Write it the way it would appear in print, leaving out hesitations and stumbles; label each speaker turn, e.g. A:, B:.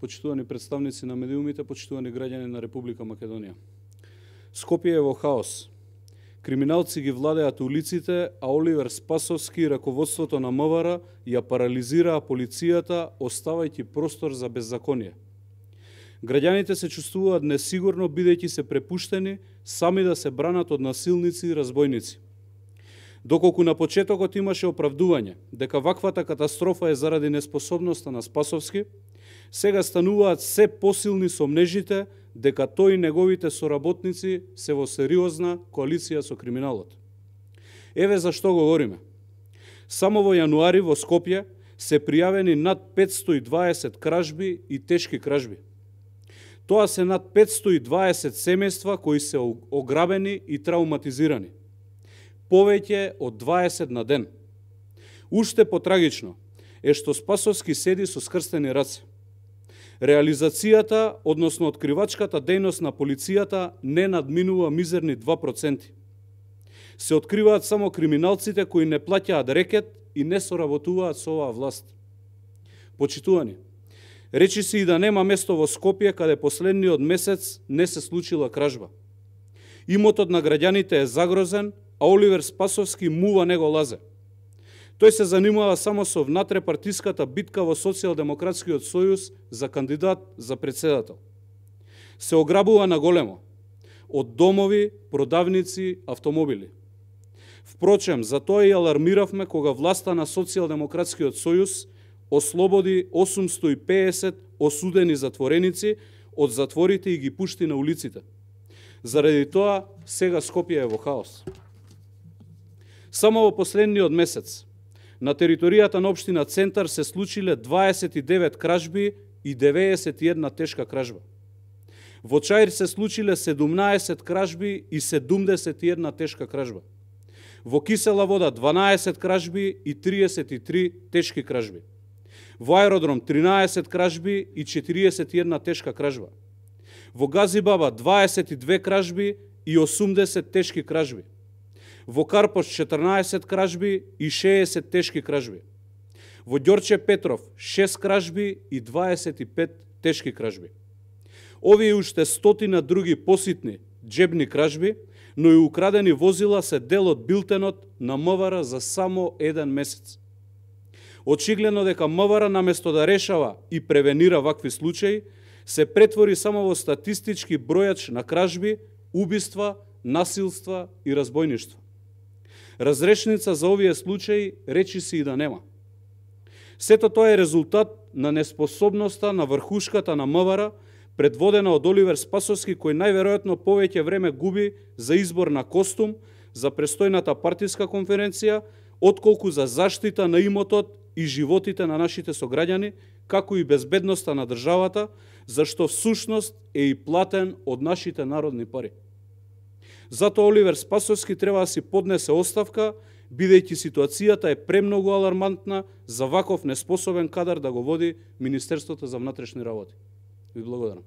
A: почитувани представници на медиумите, почитувани граѓани на Република Македонија. Скопје е во хаос. Криминалци ги владеат улиците, а Оливер Спасовски и раководството на МВР ја парализираа полицијата, оставајќи простор за беззаконие. Граѓаните се чувствуваат несигурно, бидејќи се препуштени сами да се бранат од насилници и разбойници. Доколку на почетокот имаше оправдување дека ваквата катастрофа е заради неспособноста на Спасовски, сега стануваат се посилни сомнежите дека тој и неговите соработници се во сериозна коалиција со криминалот. Еве зашто говориме. Само во јануари во Скопје се пријавени над 520 кражби и тешки кражби. Тоа се над 520 семејства кои се ограбени и травматизирани. Повеќе од 20 на ден. Уште потрагично е што Спасовски седи со скрстени раце. Реализацијата, односно откривачката дејност на полицијата не надминува мизерни 2%. Се откриваат само криминалците кои не плаќаат рекет и не соработуваат со оваа власт. Почитувани, речи се и да нема место во Скопје каде последниот месец не се случила кражба. Имотот на граѓаните е загрозен, а Оливер Спасовски мува него лазе. Тој се занимава само со внатрепартиската битка во Социјалдемократскиот сојуз за кандидат за председател. Се ограбува на големо, од домови, продавници, автомобили. Впрочем, за тоа и алармиравме кога власта на Социјалдемократскиот сојуз ослободи 850 осудени затвореници од затворите и ги пушти на улиците. Заради тоа, сега Скопје е во хаос. Само во последниот месец, на територијата на општина Центар се случиле 29 кражби и 91 тешка кражба. Во Чаир се случиле 17 кражби и 71 тешка кражба. Во Кисела Вода 12 кражби и 33 тешки кражби. Во Аеродром 13 кражби и 41 тешка кражба. Во Газибаба 22 кражби и 80 тешки кражби. Во Карпош 14 кражби и 60 тешки кражби. Во Ѓорче Петров 6 кражби и 25 тешки кражби. Овие уште стотина други поситни џебни кражби, но и украдени возила се дел од билтенот на МВР за само еден месец. Очигледно дека МВР наместо да решава и превенира вакви случаи, се претвори само во статистички бројач на кражби, убиства, насилства и разбойништва. Разрешница за овие случаи речи се и да нема. Сето тоа е резултат на неспособноста на врхушката на МВР, предводена од Оливер Спасовски, кој најверојатно повеќе време губи за избор на костум за престојната партиска конференција, отколку за заштита на имотот и животите на нашите сограѓани, како и безбедноста на државата, зашто всушност е и платен од нашите народни пари. Затоа Оливер Спасовски треба да си поднесе оставка, бидејќи ситуацијата е премногу алармантна за ваков неспособен кадар да го води Министерството за внатрешни работи. Ви благодарам.